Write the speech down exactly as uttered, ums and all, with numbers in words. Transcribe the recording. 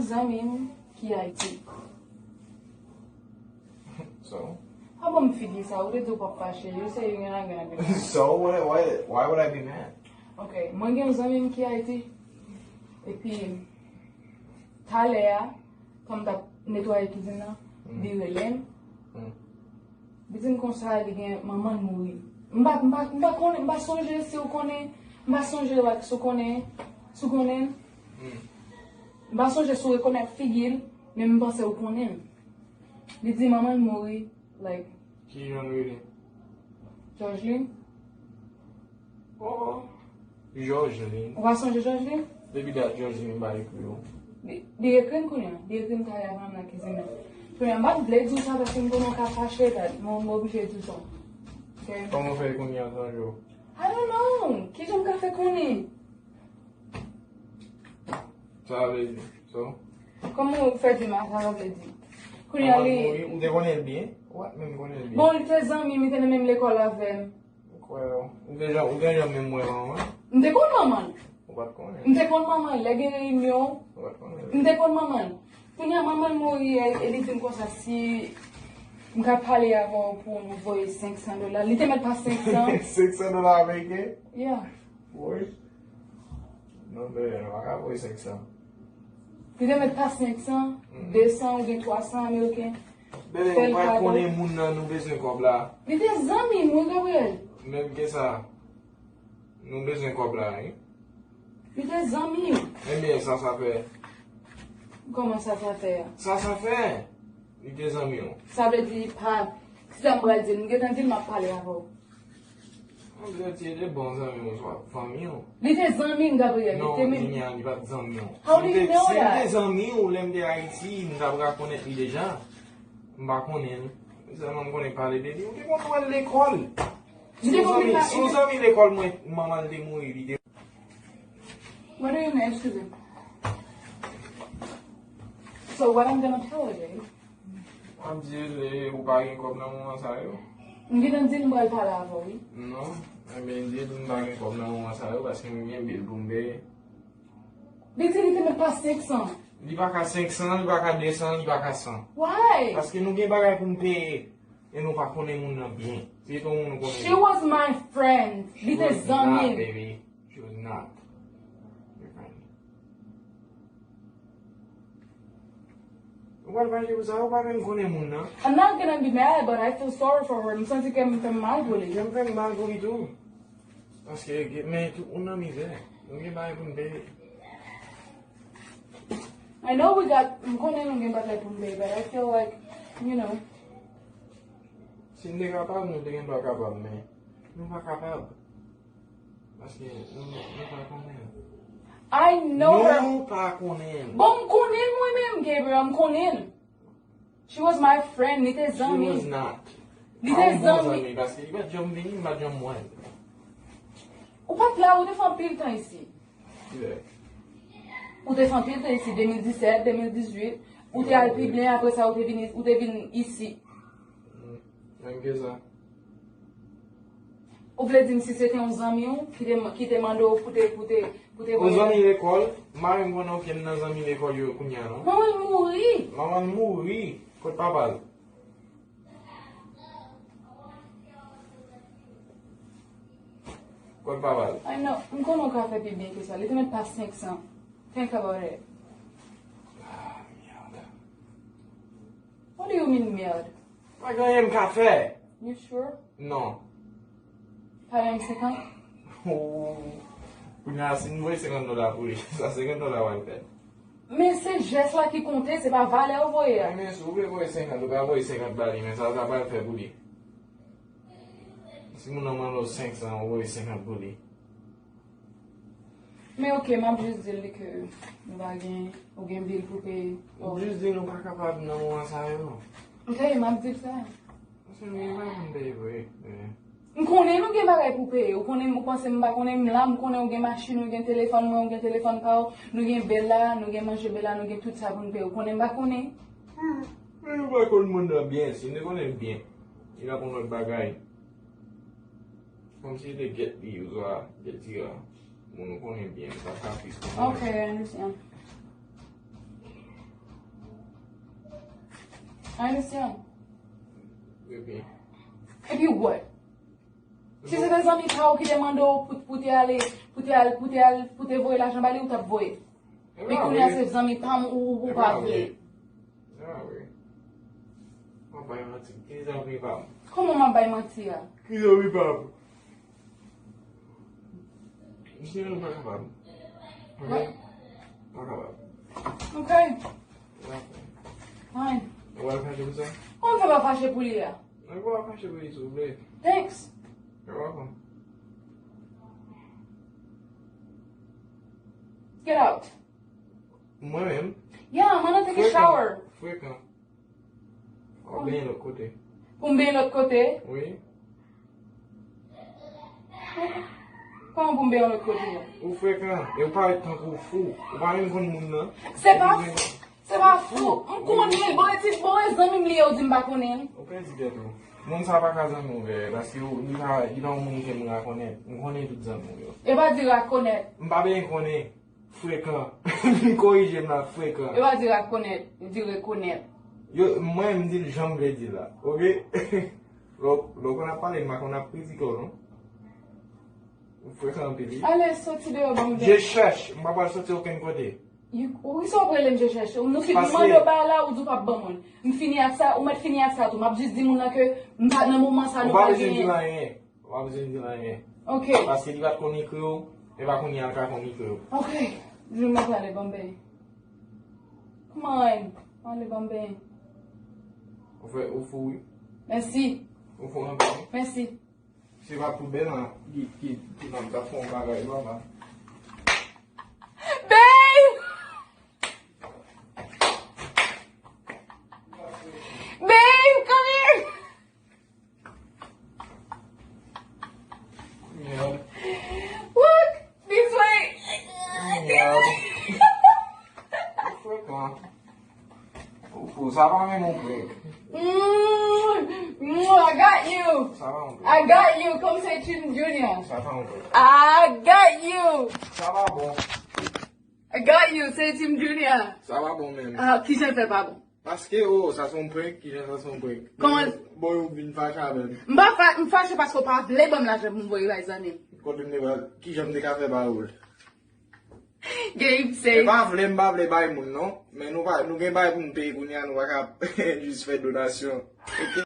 Zanmi m ki Ayiti. So, Pa ban m figi sa, ou te di w p ap fache, yo se yon yon yon. so what, why, why would I be mad? Ok, mwen gen yon zanmi m ki Ayiti. Epi, talè a, kan m t ap netwaye kizin nan, li rele m. Mm. Li di m konsa, li gen manman l mouri. M pa, m pa, m pa konnen, m pa sonje si w konnen, m pa sonje like, si w konnen, si w konnen. M pa sonje si w rekonèt figi l, men m panse w konnen l. Li di manman l mouri, like, Ki jan l rele? Georgeline. Oh, Georgeline. Ou pa sonje Georgeline? Depi dat Georgeline pa ekri w. Li, li ekri m kounye a. Li ekri m talè a nan kizin nan. Kounye a, m pa t vle di w sa paske m konnen w ka fache, dat. Mwen, m oblije di w sa. Ok? Kòman w fè kounye a sonje w? I don't know. Kijan m ka fè konnen? Sa vle di. So, Kòman w fè di m sa vle di? Kounye a manman l li. Mouri, ou te konnen l byen? Ou pa t menm konnen l byen? Bon, li te zanmi m, li te nan menm lekòl avè m. Kwè w. Ou te jan, ou te jan menm wè manman l? M te konn manman l. Ou pa t konnen? M te konn manman l. Lè gen reyinyon, Ou pa t konnen? M te konn manman l. Kounye a manman l mouri e, e li di m konsa si m ka pale avè w pou nou voye senk san dola. Li te mèt pa senk san. Senk san dola ameriken? Yeah. Woy. Non, men, nou pa ka voye senk san. Li te mèt pa senk san, de san oubyen twa san ameriken. Bebe, Fè l ou pa kado. Konnen moun nan nou bezwen kòb la. Li te zanmi m, wi, Gabriel. Menm ke sa, nou bezwen kòb la, wi. Li te zanmi m. Ebyen, sa sa fè. Kòman sa sa fè a? Sa sa fè. Li te zanmi w. Sa vle di pa. Kisa m pral di l? M gentan di l m ap pale avè w. Mwen vle di, te bon zanmi w, swa fanmi w. Li te zanmi m, Gabriel. Li Non, te menm. Jimmy, li pa t zanmi w. How do Si you l te- know si l that? te zanmi w, lè m te Ayiti, m t ap rekonèt li deja. M pa konnen l. Sèlman m konnen pale de li. Ou te konn wè l lekòl. Li Si te w konn zanmi, pa- si w zanmi lekòl mwen, manman l te mouri, li te What do you mean? Excuse me. So what I'm gonna tell you is, M ap di l, eh, ou pa gen kòb nan moman sa yo? M gentan di l m pral pale avè w, wi. Non. Ebyen, di l m pa gen kòb nan moman sa yo, paske m gen bil pou m peye. Li di li te mèt pa senk san. Li pa ka senk san, li pa ka de san, li pa ka san. Why? Paske nou gen bagay pou n peye. E nou pa konnen moun nan byen. Se yon moun nou konnen. She was my friend. Li te She was zanmi not, m. Baby. She was not your friend. Ou pral fache pou sa, ou pa menm konnen moun nan. I'm not gonna be mad, but I feel sorry for her. M santi kè m fè m mal pou li. Kè m fè m mal pou li tou. Paske, men tout moun nan mizè. Nou gen bagay pou n peye. I know we got, m konnen nou gen bagay pou n peye, but I feel like, you know. Si n te kapab, nou te gen dwa kapab, men nou pa kapab. Paske nou, nou pa konnen. I know her. Nou pa konnen. Bon, m konnen l mwen menm, Gabriel, m konnen l. She was my friend, li te She zanmi. Was not. Li te A, bon zanmi. Zanmi, paske li pa t janm vini, li pa t janm wè l. Ou pa t la, ou te fè anpil tan isi. Kilè? Ou te fè anpil tan isi, de mil disèt, de mil dizuit. Ou te al Piblen, apre sa ou te vin, ou te vin isi. Menm ke sa. Ou vle di m si se te yon zanmi w ki te, ki te mande w pou te, pou te, pou te Yon zanmi lekòl, m pa menm konnen okenn nan zanmi lekòl yo kounye a non. Manman l mouri. Manman l mouri. Kot papa l? Kot papa l? I know. M konnen w ka fè pi byen ke sa. Li te mèt pa senk san. Think about it. Ah, merde. What do you mean, merde? Pa gen anyen m ka fè. You sure? Non. Pa menm senkant? Oh. Kounye a, si m voye senkant dola pou li, sa senkant dola w al fè. Men se jès la ki konte, se pa valè w voye a. Men si w vle voye senkant, ou ka voye senkant ba li, men sa w ta pral fè pou li. Si moun nan mande w senk san, ou voye senkant pou li. Men ok, m ap jis di li ke nou pa gen, ou gen bil pou peye. Ou jis di nou pa kapab nan moman sa yo. Ok, m ap di l sa. Paske nou gen bagay pou n peye vre. M konnen nou gen bagay pou peye. Ou konnen, ou panse m pa konnen, m la, m konnen ou gen machin, ou gen telefòn mwen, ou gen telefòn pa w, nou gen bèl la, nou gen manje bèl la, nou gen tout sa pou n peye. Ou konnen m pa konnen? Men nou pa konn moun nan byen, si nou te konnen l byen, li t ap yon lòt bagay. Kòmsi li te gèt li, oswa gèt li a. Moun ou konnen byen, li pa t ap plis konn. Ok, I understand. I understand. Epi? Epi what? Si se te zanmi pa w ki te mande w pou, pou te ale, pou te al, pou te al, pou te voye lajan ba li, ou t ap voye. Men kounye a se zanmi pa m ou, ou pa vle. Se pa vre. M ap bay manti. Ki zanmi pa m? Kòman m ap bay manti a? Ki zanmi pa m? Misye menm pa kapab. Ok? Pa kapab. Ok. Fine. Ou al fache pou sa? Kòman m fè pa fache pou li a? Mwen pa fache pou li, silvouplè. Thanks. You're welcome. Get out. Mwen menm? Yeah, I'm gonna take a shower. Frekan. W ap benyen lòt kote. Pou m benyen lòt kote? Wi. Kòman pou m benyen lòt kote? Ou frekan. E ou parèt tankou fou. Ou pa menm konn moun nan. Se pa, se pa fou. M konnen, bon, e ti, bon, e zanmi m li ye, ou di m pa konnen l. Ou pèdi tèt ou. Moun sa pa ka zanmi w, vre, paske ou, li pa, li pa yon moun ke m rekonèt. M konnen tout zanmi w yo. E pa di rekonèt. M pa bezwen konnen. Frekan. Vin korije m la, frekan. Yo pa di rekonèt, yo di rekonèt. Yo, mwen, m di l jan m vle di l la. Ok? Lè w, lè w konn ap pale, m pa konn ap kritike w, non. Ou frekan anpil, wi. Ale, soti deyò, ban m Je cherche, m pa pral soti okenn kote. Ou ki sa w ap rele m je cherche? Nou fin, nou mande w bagay la, ou di w p ap ban mwen. M fini ak sa, ou mèt fini ak sa tou. M ap jis di moun nan ke m pa nan moman sa, nou pa genyen. Ou pa bezwen di l anyen. Ou pa bezwen di l anyen. Ok. Paske li pa t konn ekri w, e pa kounye a l ka konn ekri w. Ok. Junior, ale ban m benyen. Come on. Ale ban m benyen. Ou fè, ou fou, wi. Mèsi. Ou fou anpil, wi. Mèsi. Se pa pou Bèna ki, ki, ki nan ta fè yon bagay, papa. Babe! Babe, come here! Merde. Look this way. Merde. Frekan. Ou fou, sa pa menm yon prank. Mm, mm, I got you. Sa pa yon prank. I got you. Come say Team Junior. Sa pa yon prank. I got you. Sa pa bon. I got you. Say Team Junior. Sa pa bon menm. Ah, kijan l fè pa bon? Paske, oh, sa se yon prank, kijan sa se yon prank? Kòman? Bon, ou vin fache avè m. M pa fa-, m fache paske w pa vle ban m lajan pou m voye bay zanmi m. Kote m te pral, kijan m te ka fè ba ou l? Gabe say. E pa vle, m pa vle bay moun, non. Men nou pa, nou gen bay pou n peye kounye a, nou pa ka jis fè donasyon. Ok?